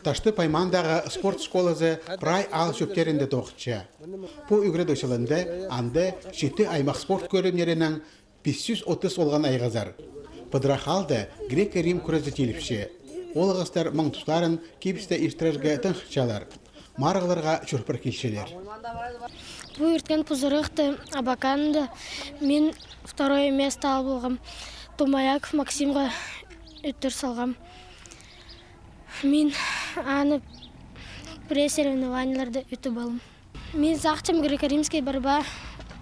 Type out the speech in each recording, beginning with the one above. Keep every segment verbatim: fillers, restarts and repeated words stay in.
Таштып аймаандағы спорт школазы прай аал чӧптерінде тоғынча. Пу ӱгредіг чылында анда читі аймах спорт кӧрімнерінең пис чӱс отыс олған айғазар. Пыдырах аалда греко-рим кӱрезі тиліпче. Оолағастар мының тустарын кибісте иртірерге тың сыхчалар. Марығларға чурпар килчелер. Пу ирткен пузырыхты Абаканда мин второе место ал полғам. Тумаяков Максимға ӧтір салғам. Мин аны пресс-соревнованиелерде ӧтіп алам. Мин сағынчам, греко-римская борьба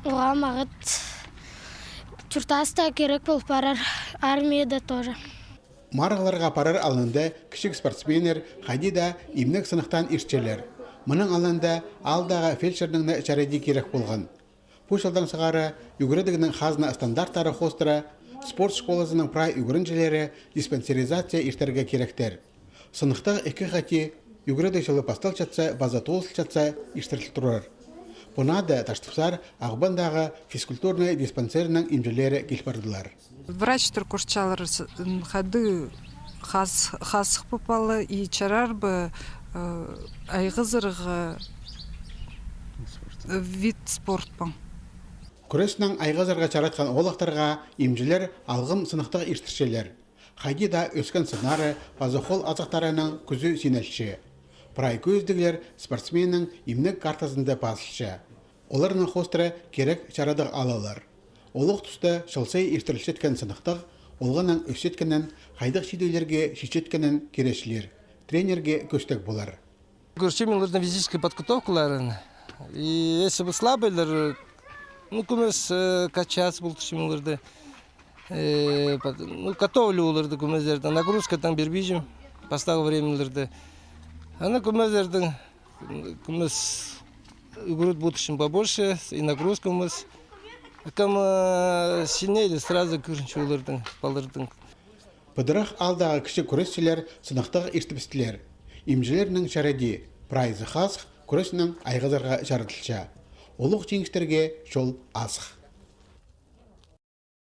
оғаа маңат. Чуртаста кирек пол парар, армияда тоже. Марығларға парар алнында кічіг спортсменнер хайди даа имнег сыныхтаан иртчелер. Мының алнында аалдағы фельдшернің не чарадии кирек полған. Пу чылдаң сығара ӱгредігнің хазна стандарттары хоостыра спорт школазының прай ӱгренҷілері диспансеризация иртерге киректер. Сыныхтығ ікі хати, ӱгредіг чылы пасталчатса паза тоозылчатса, иртіріл турар. Пу наада Таштыпсар Ағбандағы физкультурный диспансернің имҷілері кил пардылар. Врачтар кӧрчелер, хада хазых поппалы и чарар ба айғазарға вид спортпаң. Кӱреснең айғазарға чаратхан оолахтарға имҷілер алғым сыныхтығ иртірчелер. Хайди даа ӧскен сыннары паза хол азахтарының кӱзі синелче. Прай кӧзідіглер спортсменнің имнег картазында пазылча. Оларның хоостыра кирек чарадығ алалар. Олох туста чыл сай иртірілчеткен сыныхтығ олғаннаң ӧсчеткенін, хайдағ чидіглерге читчеткенін киречілер. Тренерге кӧстег полар. Кӧрчем мин олардың физический подготовкаларын. И если бы слабыйлар, ну, кӧмес качаться полтырчам оларды. Ну, готовлю оларды кӧмезлерді. Нагрузкадаң пирбинчем пастағы времяларда. Аны кӧмезлерді кӧмес ӱгрет полтырчам побольше, и нагрузка кӧмес. Кем сильнее, сразу кӧрінче олардың, палалардың. Пыдырах аалдағы кічіг кӱресчілер сыныхтығ иртібістілер. Имҷілернің чарадии, прайзы хазых, кӱреснең айғазарға чарадылча. Олох чиңістерге чол азых.